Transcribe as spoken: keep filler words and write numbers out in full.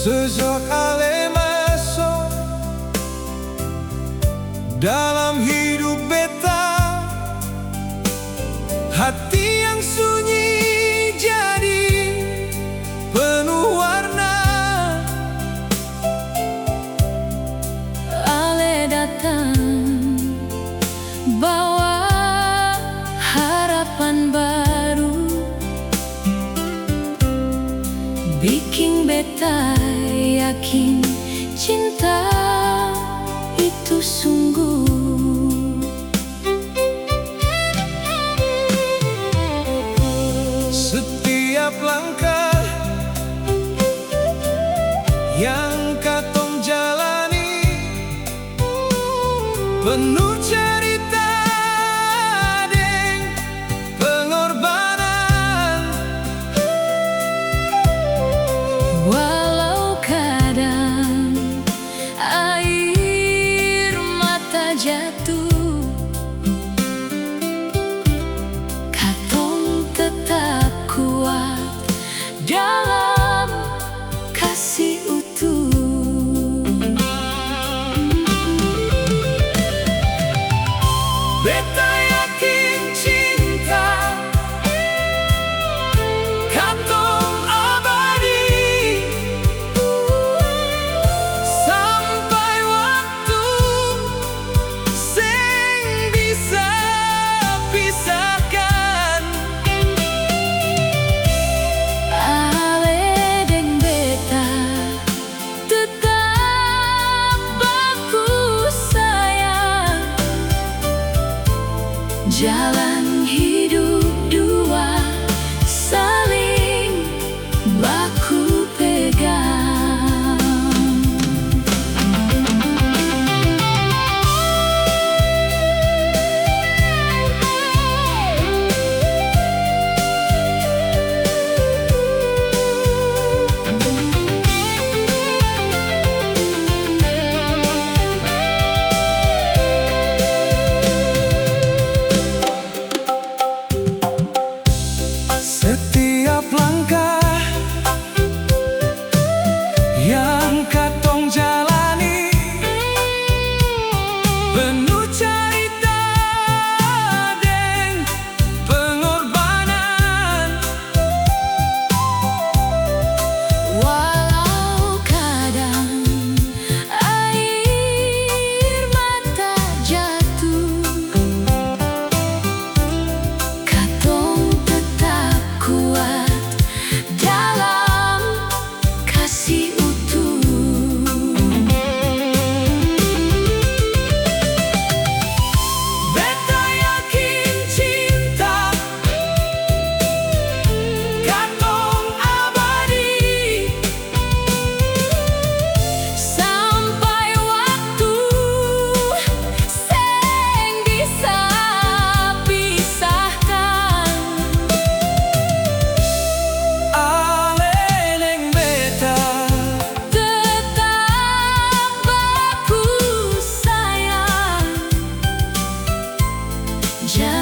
Sejak ale maso dalam hidup beta, hati yang sunyi jadi penuh warna. Ale datang bawa harapan baru, biking beta yakin cinta itu sungguh. Setiap langkah yang katong jalani penuh cerita deng pengorbanan. Walau kadang air mata jatuh, katong tetap kuat dalam kasih utuh. Beta yakin cinta katong abadi sampai waktu seng bisa pisahkan. Ale deng beta tetap baku sayang, jalan hidup dua saling baku pegang. Setiap langkah yang katong jalani penuh carita deng pengorbanan. Walau kadang air mata jatuh, katong tetap kuat dalam kasih utuh. Beta yakin cinta katong abadi sampai waktu seng bisa pisahkan. Ale deng beta tetap baku sayang, ja-